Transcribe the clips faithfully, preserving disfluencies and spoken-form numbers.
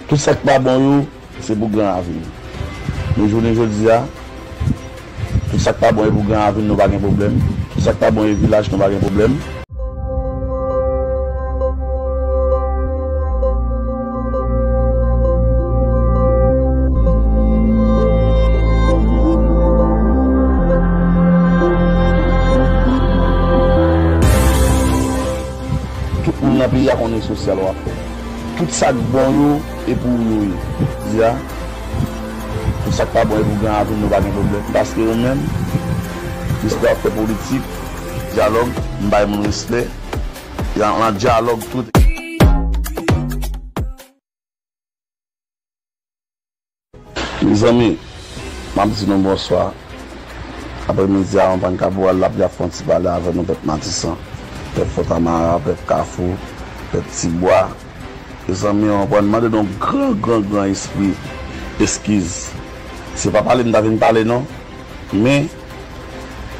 Tout sa k pa bon yo, se pou Gran Ravin. Men jounen jodi a, tout sa k pa bon e pou Gran Ravin, nou pa gen pwoblèm. Tout sa k pa bon e vilaj, nou pa gen pwoblèm. Tout moun nan peyi a konnen sosyal w ap fè. Tout sa k bon yo, e pou ou yo ye. Di a, tout sa k pa bon, e pou Gran Ravin, nou pa gen pwoblèm. Paske ou menm, Christa ap fè politik, dyalòg, m bay moun respè, y a, nan dyalòg tout. Mezanmi, m ap di nou bonswa. Aprèmidi a, ann pran Kabwal la, pou y ap fè yon ti pale avè nou, pèp Matisan, pèp Fontamara, pèp Kafou, pèp Tibwa. Mezanmi, ann pran mande nou gran, gran, gran espri eskiz. Se pa pale m ta vin pale non, men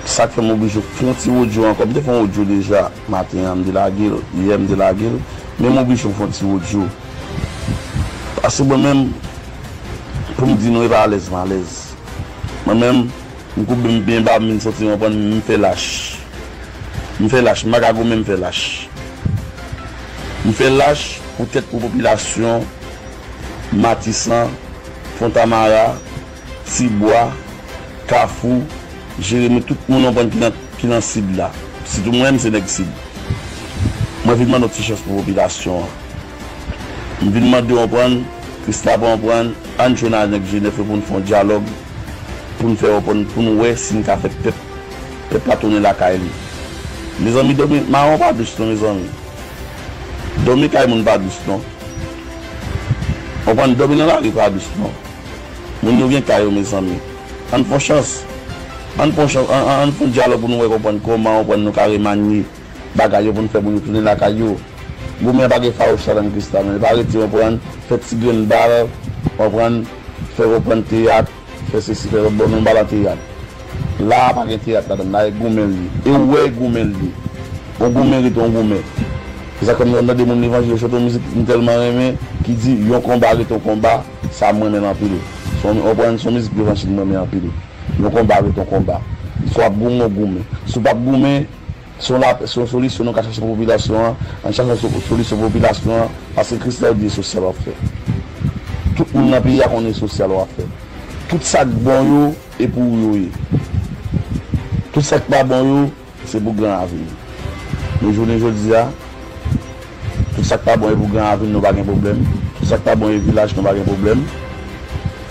sa k fè m oblije fè yon ti odyo ankò. M te fè yon odyo deja, maten an, m te lage l, yè, m te lage l, men m oblije fè yon ti odyo. Paske mwen menm, pou m di nou, e pa alèz m alèz. Mwen menm, m koube m byen ba, m vin santi m konprann, m fè lach. M fè lach, m pa ka goumen, m fè lach. M fè lach poutèt pou popilasyon Matisan, Fontamara, Tibwa, Kafou, Jeremi, tout moun w konprann ki nan, ki nan Sid la. Sitou mwen menm se nèg Sid. Mwen vin mande yon ti chans pou popilasyon an. M vin mande w konprann, Christa pa konprann, ann jwenn ak nèg Jenèf yo pou n fè yon dyalòg, pou n fè konprann, pou n wè si n ka fè pèp, pèp la tounen lakay li. Mezanmi, dòmi mawon pa dous non, mezanmi. Dòmi kay moun pa dous non. Konprann, dòmi nan lari pa dous non. Moun yo gen kay yo, mezanmi. Ann fè yon chans. Ann fè yon chans, ann, ann, ann fè yon dyalòg pou nou wè konprann kòman konprann nou ka remanye bagay yo pou n fè moun yo tounen lakay yo. Goumen an pa gen fawouch ladan l, Christa, men pa rete konprann, fè ti grenn bal, konprann, fè konprann teyat, fè sesi, fè lòt, bon, nou bal an teyat. La a pa gen teyat ladan l, la e goumen l ye. E ou wè e goumen l ye. Yon goumen rete yon goumen. Se sa k fè m tande moun levanjil yo chante yon mizik m tèlman renmen ki di, yon konba rete yon konba, sa m renmen l anpil. Se yon, w konprann, se yon mizik levanjil m renmen anpil. Yon konba rete yon konba. Si w ap goumen, w goumen. Si w p ap goumen, se yon la, se yon solisyon nou ka chache pou popilasyon an, ann chache yon so-, solisyon pou popilasyon an, paske Christa di e sosyal w ap fè. Tout moun nan peyi a konnen e sosyal w ap fè. Tout sa k bon yo, e pou ou yo ye. Tout sa k pa bon yo, se pou Gran Ravin. Men jounen jodi a, tout sa k pa bon e pou Gran Ravin, nou pa gen pwoblèm. Tout sa k pa bon e vilaj, nou pa gen pwoblèm.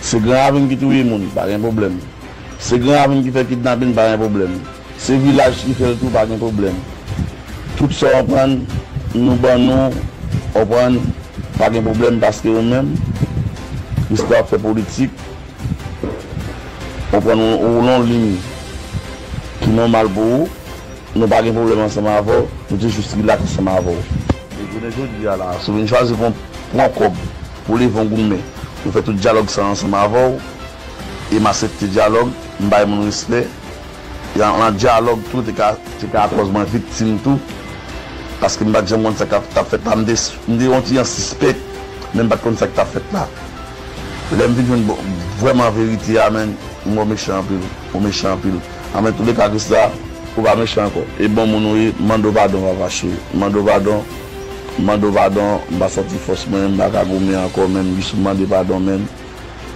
Se Gran Ravin ki touye moun, pa gen pwoblèm. Se Gran Ravin ki fè kidnapin, pa gen pwoblèm. Se vilaj ki fè l tou, pa gen pwoblèm. Tout sa w konprann, nou ban nou, w konprann, pa gen pwoblèm paske ou menm, Christa ap fè politik, w konprann, ou, ou nan yon liy ki nòmal pou ou, nou pa gen pwoblèm ansanm avè w, nou te jis rilaks ansanm avè w. E jounen jodi a la, si w vin chwazi pran, pran kòb pou leve yon goumen, pou fè tout dyalòg sa ansanm avè w, e m aksepte dyalòg, m bay moun respè. Nan, nan dyalòg tou, te ka, te ka kòz mwen viktim tou. Paske m pa t janm konn sa k ap, t ap fèt la. M te, m te yon ti jan sispèk, men m pa t konn sa k t ap fèt la. Lè m vin jwenn bon, vrèman verite a, men, m wè w mechan anpil. Ou mechan anpil. Anben, touleka, Christa, ou pa mechan ankò. E bon moun ou ye, mande w padon, papa cheri. Mande w padon. Mande w padon. M pa santi fòs mwen, m pa ka goumen ankò, men, jis m mande padon, men.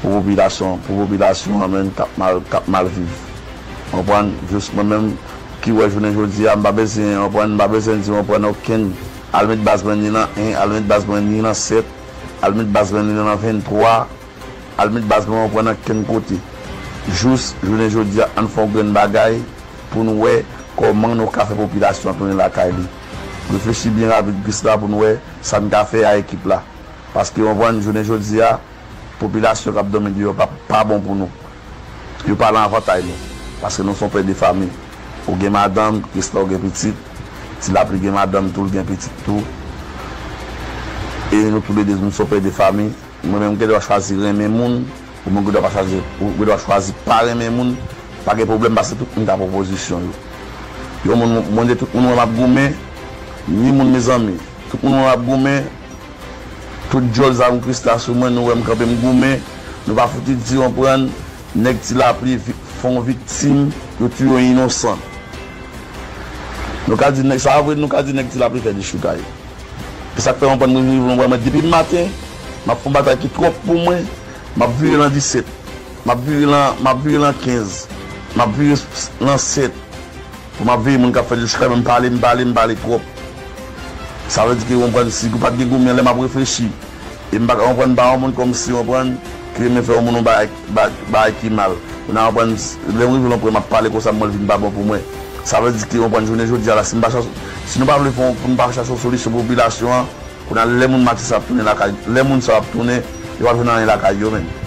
Pou popilasyon, pou popilasyon an menm k ap mal, k ap mal viv. Konprann? Jis mwen menm ki wè jounen jodi a, m pa bezwen, konprann, m pa bezwen di, konprann, okenn, al met baz mwen ni nan en, al met baz mwen ni nan sèt, al met baz mwen ni nan venntwa, al met baz mwen, konprann, ankenn kote. Jis jounen jodi a, ann fè yon grenn bagay pou n wè kòman nou ka fè popilasyon an tounen lakay li. Reflechi byen rapid, Christa, pou n wè sa n ka fè a ekip la. Paske, konprann, jounen jodi a, popilasyon k ap dòmi deyò pa, pa bon pou nou. Yo pa nan avantay nou. Paske nou se yon pè de fanmi. Ou gen madanm, Christa, ou gen pitit. Ti Lapli gen madanm tou, l gen pitit tou. E nou toulede, nou se yon pè de fanmi. Mwen menm, m gen dwa chwazi renmen moun, ou menm gen dwa pa chwazi, ou gen dwa chwazi pa renmen moun. Pa gen pwoblèm, paske tout moun ka pran pozisyon yo. Yon moun, mwen di tout moun wè m ap goumen, ni moun, mezanmi. Tout moun wè m ap goumen, Tout djòl zam krista sou mwen, nou wè m kanpe m goumen, nou pa fouti di, konprann, nèg Ti Lapli fè yon viktim, yo tiye yon inosan. Nou ka di nèg, sa vre, nou ka di nèg Ti Lapli fè dechoukay. E sa k fè, konprann, mwen vin, mwen, mwen, depi maten, m ap fè yon batay ki twòp pou mwen, m ap vire lan disèt, m ap vire lan, m ap vire lan kenz, m ap vire lan sèt. Pou m ap veye moun k ap fè dechoukay, men m pale, m pale, m pale twòp. Sa vle di ke, konprann, si ou pa t gen goumen, lè m ap reflechi, e m pa ka, konprann, m pa yon moun kòmsi, konprann, ki renmen fè yon moun yon bagay, bagay, bagay ki mal. Ou nan, konprann, lè m rive lan pwen, m ap pale konsa, m wè l vin pa bon pou mwen. Sa vle di ke, konprann, jounen jodi a la, si m pa chache, si nou pa vle fè yon, pou nou pa chache yon solisyon pou popilasyon an, kounye a, lè moun Matis ap tounen lakay, lè moun sa ap tounen, yo pa jwenn anyen lakay yo menm.